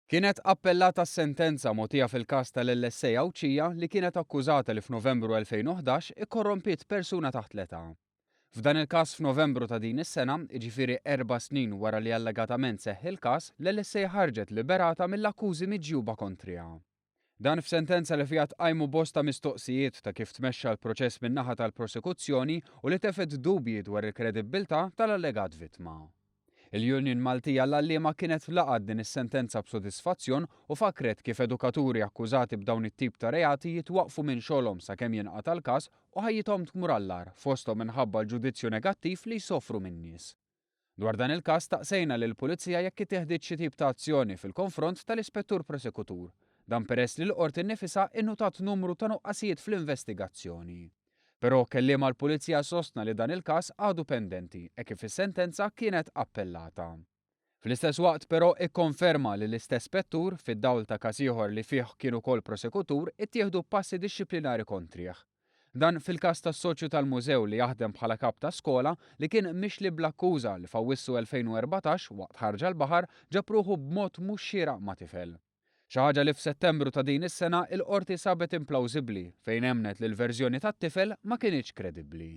Kienet appellata s-sentenza mogħtija fil-każ tal-LSA Għawdxija li kienet akkużata li f'Novembru 2011 ikkorrompiet persuna taħt l-età. F'dan il-każ f'Novembru ta' din is-sena, jiġifieri erba' snin wara li allegatament seħħ il-każ, l-LSA ħarġet liberata mill-akkużi miġjuba kontriha. Dan f'sentenza li fiha tqajmu bosta mistoqsijiet ta' kif tmexxa l-proċess min-naħa tal-prosekuzzjoni u li tefgħet dubji dwar il-kredibbiltà tal-allegat vittma. Il-Union Maltija l-Għalliema kienet laqgħet din is-sentenza b'sodisfazzjon u fakkret kif edukaturi akkużati b'dawn it-tip ta' reati jitwaqqfu minn xogħolhom sakemm jinqata' l-każ u ħajjithom tmur għall-agħar fosthom minħabba l-ġudizzju negattiv li jsofru min-nies. Dwar dan il-każ staqsejna lill-Pulizija jekk ittieħditx xi tip ta' azzjoni fil-konfront tal-Ispettur Prosekutur. Dan peress li l-Qorti nnifisha innutat numru ta' nuqqasijiet fl-investigazzjoni. Però kelliem għall-Pulizija sostna li dan il-każ għadu pendenti hekk kif is-sentenza kienet appellata. Fl-istess waqt però ikkonferma li l-istess spettur, fid-dawl ta' każ ieħor li fih kien ukoll prosekutur, ittieħdu passi dixxiplinari kontrih. Dan fil-każ tas-soċju tal-mużew li jaħdem bħala kap ta' skola li kien mixli bl-akkuża li f'Awwissu 2014 waqt ħarġa l-baħar ġab ruħu b'mod mhux xieraq ma' tifel. Xi ħaġa li f'Settembru ta' din is-sena il-Qorti sabet implawżibbli fejn emmnet li l-verżjoni tat-tifel ma kinitx kredibbli.